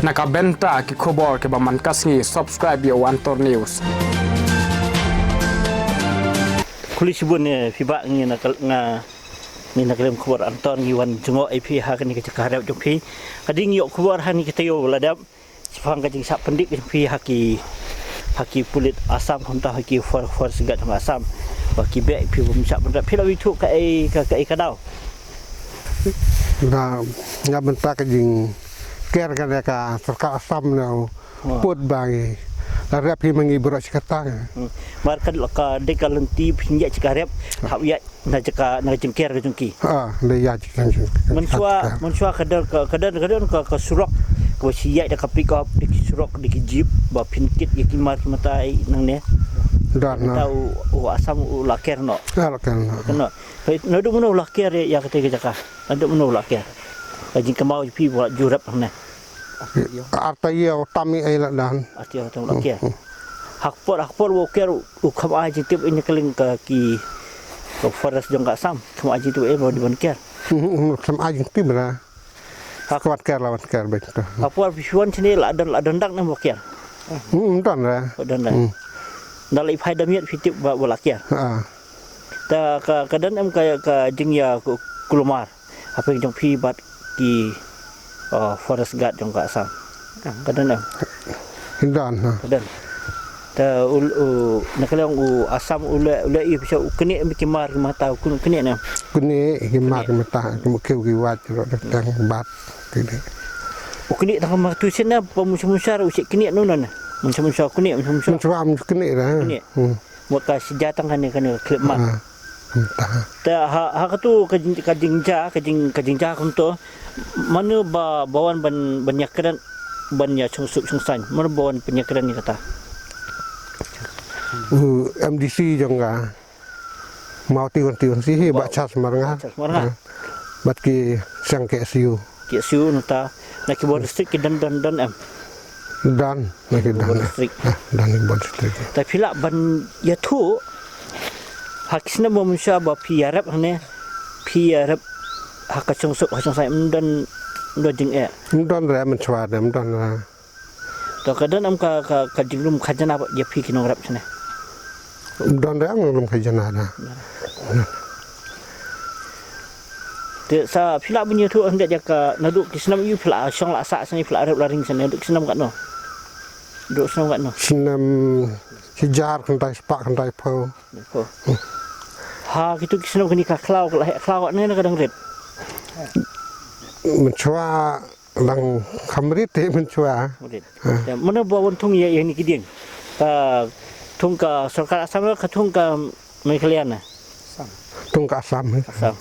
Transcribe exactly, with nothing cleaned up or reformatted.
Na ka bynta ki khubor kiba man ka sngi, subscribe ïa u Antor News. Khublei shibun ïa phi bah, ngi na ka, nga, ngi na ka liang khubor Antor, ngi wan jngoh ïa phi ha kane ka jaka rep jong phi. Hadien ngi ïoh khubor ha kane ka taïew ba la dep, shaphang ka jingshah pyndep jong phi ha ki, ha ki pulit Assam, kumta ha ki for-, forest guard jong Assam. Ba ki beh ïa phi bym shah pynrep. Phi la ïathuh kaei ka, kaei ka daw? Nga, na bynta ka jingker kane ka sorkar Assam ne u pud ba ngi la rep hi ma ngi baroh shi katta. Hmm. Namar ka, ka dei ka lynti phin ïaid jaka rep, hap ïaid na jaka, na ka jingker ka jong ki. Ah, dei ïaid jaka jong ki. Mynshuwa, mynshuwa ka don, ka, ka don, ka don ka, ka surok kaba shu ïaid da ka pickup, da ki surok, da ki jeep, ba phin kit ïa ki mar ki mynta nangne. Don, mynta u, u Assam u la ker noh. Ah, la ker noh. Ker noh. Naduh mynno u la ker ïa, ïa katei ka jaka? Naduh mynno u la ker? Ka jingkynmaw jong phi ba ju rep hangne. Ar taïew tam ei la don. Ar taïew tam la ker. Hmm, hmm. Ha ka por, ha ka por ba u ker u, u khlem ai jingtip ïa kane ka liang ka ki, ka forest jong ka Assam. Khlem ai jingtip ei ba dei ban ker. Hmm, hmm, khlem ai jingtip ra. Ha ka wan ker la wan ker beit to. Ha ka por phi wan shane la don, la don dang ne ba ker? Hmm, don ra. Don ra. Hmm. Da la i phai da miet phi tip ba, ba la ker. Ah. Te ka, ka don em ka, ka jingïa ku-, kulmar hapdeng jong phi bad ki, uh, forest guard jong ka Assam? Ka don em? Don, ha. Ka don. Te u, u, na ka liang u Assam u leh, u leh ïa phi sha u knieh em ki mar ki mynta, u knieh ne em? Knieh ki mar ki mynta, ki mukhiu ki wait, ro dak tang bat, knieh. U knieh tang mar tu sien ne, ba mynshwa mynshwa u shu knieh nuna ne? Mynshwa mynshwa u knieh, mynshwa mynshwa. Mynshwa mynshwa knieh ra. Knieh. Hmm. Mut ka shu jia tang kane, kane ka khyllipmat. Ah, mynta. Te ha, ha katu ka jing, ka jingjia, ka jing, ka jingjia kumto. Mano ba, ba wan ban, ban ïakren, ban ïa shongsuk shongsaiñ? Mano ba wan pynïakren ïa kata? U M D C jong ka Mawtiwon, Tiwon Sih hi, Bah Charles Marngar. Charles Marngar. Ah. Bad ki seng K S U. K S U nangta, na ki bor district ki don, don, don em? Don, na ki don. Bor district. Ah, don ki bor district. Te phi lah ban ïathuh, ha ki snem ba mynshwa ba phi ïarep hangne, phi ïarep ha ka shongsuk, ha shongsaiñ, ym don, ym don jingeh? Ym don re mynshwa de, ym don re. To ka don em ka, ka, ka jinglum khajna ba ïa phi ki nongrep shane? Don re em nonglum khajna na. Te sa phi lah ban ïathuh hynrei ïa ka naduh ki snem ïa phi la shong la sah shane, phi la rep la ring shane, naduh ki snem katno? Naduh snem katno? Snem shihajar khyndai spah khyndaiphew. Phew. Ha kitu ki snem kane ka khlaw, ka la heh khlaw katne ne ka dang rit? Mynshwa dang kham rit te mynshwa. Rit. Ha. Te mano ba wan thung ïa, ïa kine ki dieng? Ka thung ka sorkar Assam, ka thung ka Meghalaya ne? Thung ka Assam, eh. Assam.